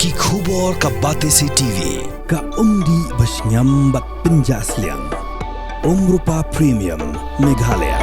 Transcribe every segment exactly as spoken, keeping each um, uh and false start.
Ki khubor ka Batesi T V, ka umdih ba shngiam bad pynjah sliang. Umrupa Premium, Meghalaya.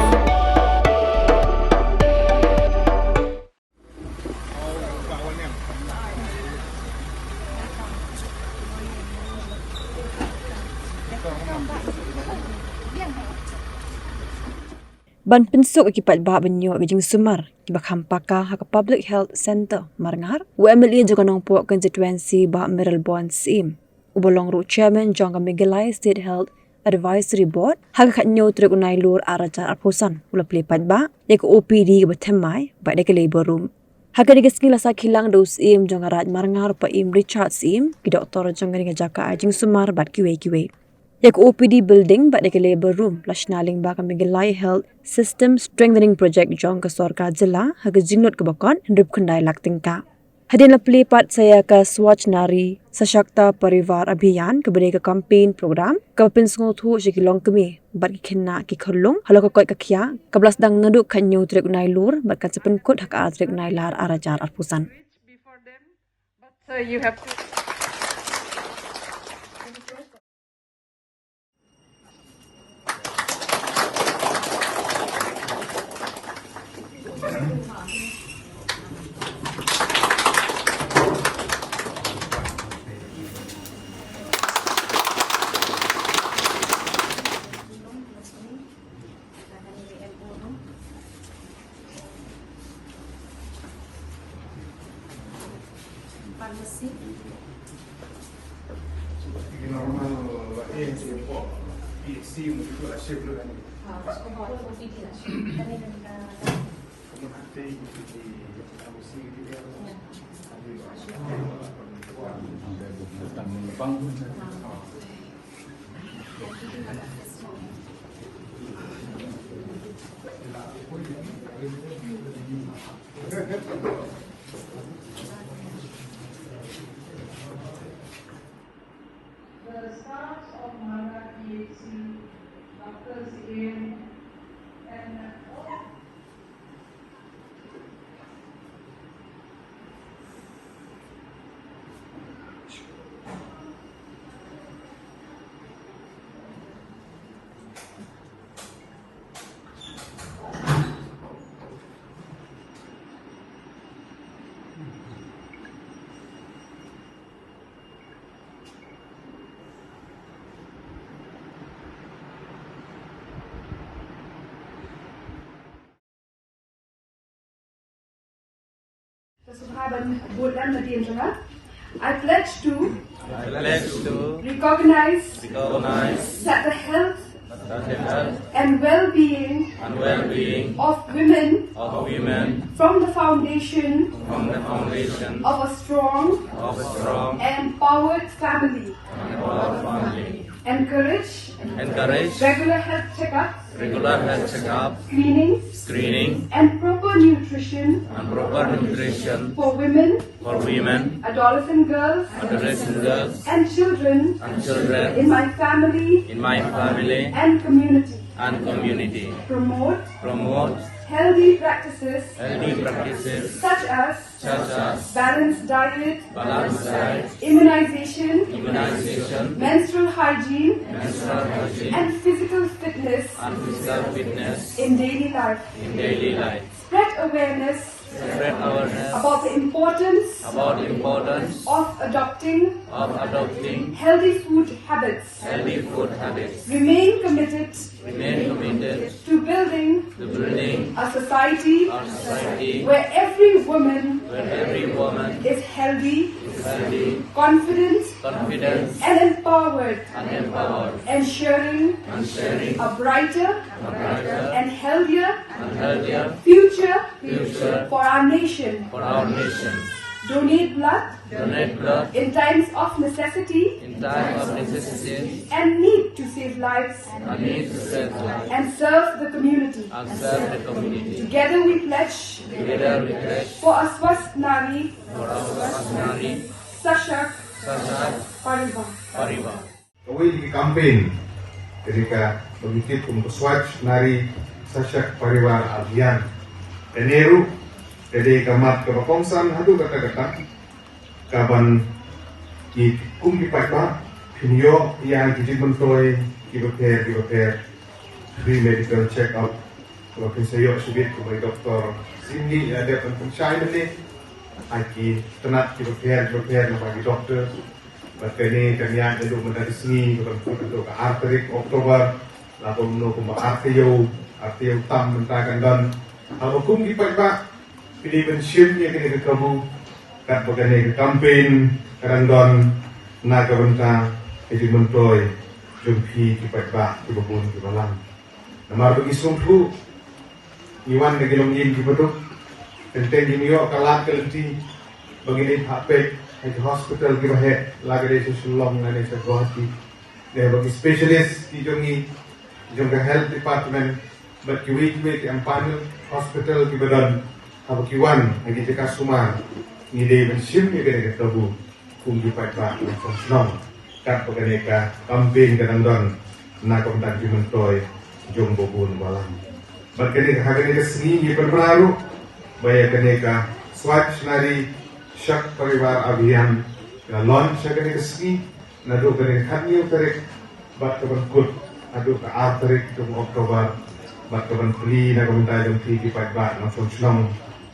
Ban pynsuk ïa ki paidbah ban ïoh ïa ka jingsumar kiba kham paka ha ka Public Health Centre Marngar, u M L A jong ka Nongpoh Constituency, Bah Mayralborn Syiem, uba long ruh Chairman jong ka Meghalaya State Health Advisory Board, ha ka khathynñiew tarik u Nailur arhajar arphew san, u la plie paidbah ïa ka O P D kaba thymmai bad ïa ka Labour Room. Ha kane ka sngi la sakhi lang da u Syiem jong ka Raid Marngar, Bah Im Richard Syiem, ki doktor jong kane ka jaka ai jingsumar bad kiwei kiwei. Ïa ka O P D building bad ïa ka Labour Room la shna lyngba ka Meghalaya Health System Strengthening Project jong ka sorkar jylla ha ka jinglut kaba kut hynriewphew khyndai lak tyngka. Hadien la plie pat sa ïa ka Swachh Nari Sashakta Parivar Abhiyan, kaba dei ka campaign program kaba pynsngewthuh sha ki longkmie bad ki khynnah ki khyllung halor ka koit ka khiah, kaba la sdang naduh khathynñiew tarik u Nailur bad kan sa pynkut ha ka ar tarik u Nailar arhajar arphew san. So you have to Pharmacy. The staffs of Marngar P H C, doctors, A M, and all. Ka sngewbha ban bud lem na dien jong nga. I pledge to I pledge to recognize recognize that the health that the health and well-being and well-being of women of women from the foundation from the foundation of a strong of a strong and empowered family. And empowered family. Encourage encourage regular health checkups, regular health checkup, screenings, screening, and proper nutrition and proper nutrition for women, for women, adolescent girls, adolescent girls, and children, and children, in my family, in my family, and community. And community. Promote promote healthy practices healthy practices such as such as balanced diet, balanced diet, immunization, immunization, menstrual hygiene, menstrual hygiene, and physical fitness and physical fitness in daily life. In daily life. Spread awareness spread awareness about the importance about the importance of adopting of adopting healthy food habits. Healthy food habits. Remain committed remain committed to building to building a society a society where every woman where every woman is healthy, is healthy, confident, confident, and empowered, and empowered, ensuring and sharing a brighter a brighter and healthier and healthier future future for our nation. For our nation. Donate blood donate blood in times of necessity in time of necessity and need to save lives and need to save lives and serve the community. And serve the community. Together we pledge together we pledge for a Swasth Nari for our Swasth Nari Sashakt Sashakt Parivar. Parivar. Kawei ka campaign ka dei kaba ngi tip kum ka Swasth Nari Sashakt Parivar Abhiyan. Kane ruh ka dei ka mat kaba kongsan haduh katta katta. Kaban ki kum ki paidbah phin ïoh ïa ki jingmyntoi kiba pher kiba pher, free medical check up, ba phin sa ïoh shibit kum i doktor. Sien ngi ïa dep ban pynshai mynne ha ki tnat kiba pher kiba pher na ba ki doktor. Bad kane kan ïaid naduh mynta ka sngi, ka ban kut naduh ka ar tarik October, la kumno kumba ar taïew, ar taïew tam mynta kan don. Haba kum ki paidbah phi dei ban shim ïa kane ka kabu, katba kane ka campaign ka dang don na ka bynta ka jingmyntoi jong phi ki paidbah kiba bun kiba lang. Namar ba ngi sngewthuh ngi wan da ki longïing kiba duk, teng teng ngim ïoh ka lad ka lynti ba ngin ïa phah peit ha ki hospital kiba heh, la ka dei sha Shillong lane sha Guwahati. Dei ba ki specialist ki jong ngi, jong ka health department, bad kiwei kiwei ki empanel hospital kiba don, haba ki wan ha ki jaka sumar, ngi dei ban shim ïa kane ka kabu kum ki paidbah na Nongstoiñ Shnong, katba kane ka campaign ka dang don na ka bynta ka jingmyntoi jong ba bun ba lang. Bad kane ka, ha kane ka sngi ngi pynbna ruh ba ïa kane ka Swachh Nari Shakti Parivar Abhiyan ka launch ha kane ka sngi, naduh kane ka khathynñiew tarik bad ka ban kut haduh ka ar tarik jong October, bad ka ban plie na ka bynta jong phi ki paidbah Nongstoiñ Shnong,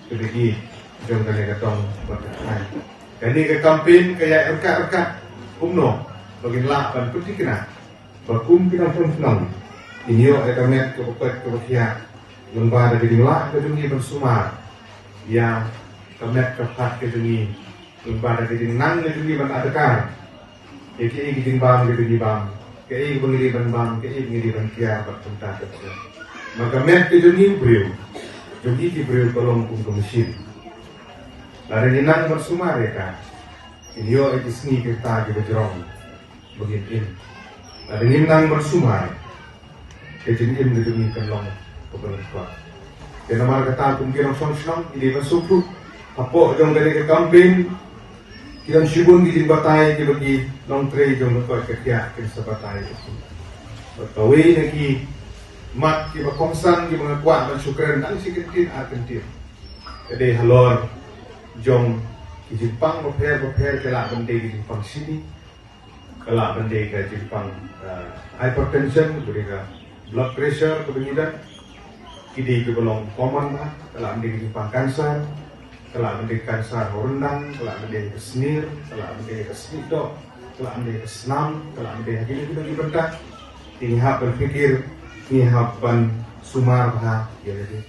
ki dei jong kane ka dong bad ka thaiñ. Kane ka campaign ka ïaid ryngkat ryngkat kumno ba ngin lah ban pynthikna ba kum ki Nongstoiñ Shnong kin ïoh ïa ka met kaba koit kaba khiah lyngba da ka jinglah ka jong ngi ban sumar ïa ka met ka phad ka jong ngi, lyngba da ka jingnang ka jong ngi ban adkar ïa kaei ka jingbam ka jong ngi bam, kaei ba ngi dei ban bam, kaei ba ngi dei ban kiar bad kumta ter ter. Ma ka met ka jong ngi u briew, jong ngi ki briew ka long kum ka machine. Lada ngi nang ban sumar ïa ka, kin ïoh ïa ki sngi ki rta kiba jrong ba ngin im. Lada ngim nang ban sumar, ka jingim ka jong ngi kan long kaba lyngkot. Te namar kata kum ki Nongstoiñ Shnong ngi dei ban sngewthuh, hapoh jong kane ka campaign ki don shibun ki jingbatai kiba ki nongtrei jong ka koit ka khiah kin sa batai ïa ki. Bad kawei na ki mat kiba kongsan kiba nga kwah ban shu kren tang shi kyntien ar kyntien, ka dei halor jong ki jingpang bapher bapher, ka lah ban dei ki jingpang shini, ka lah ban dei ka jingpang, ah, hypertension, ka dei ka blood pressure kaba ngi don, ki dei kiba long common bha, ka lah ban dei ka jingpang cancer, ka lah ban dei ka cancer ha u ryndang, ka lah ban dei ka snier, ka lah ban dei ka snieh doh, ka lah ban dei ka snam, ka lah ban dei ha kino kino ki bynta. Te ngi hap ban pyrkhat, ngi hap ban sumar bha ïa lade.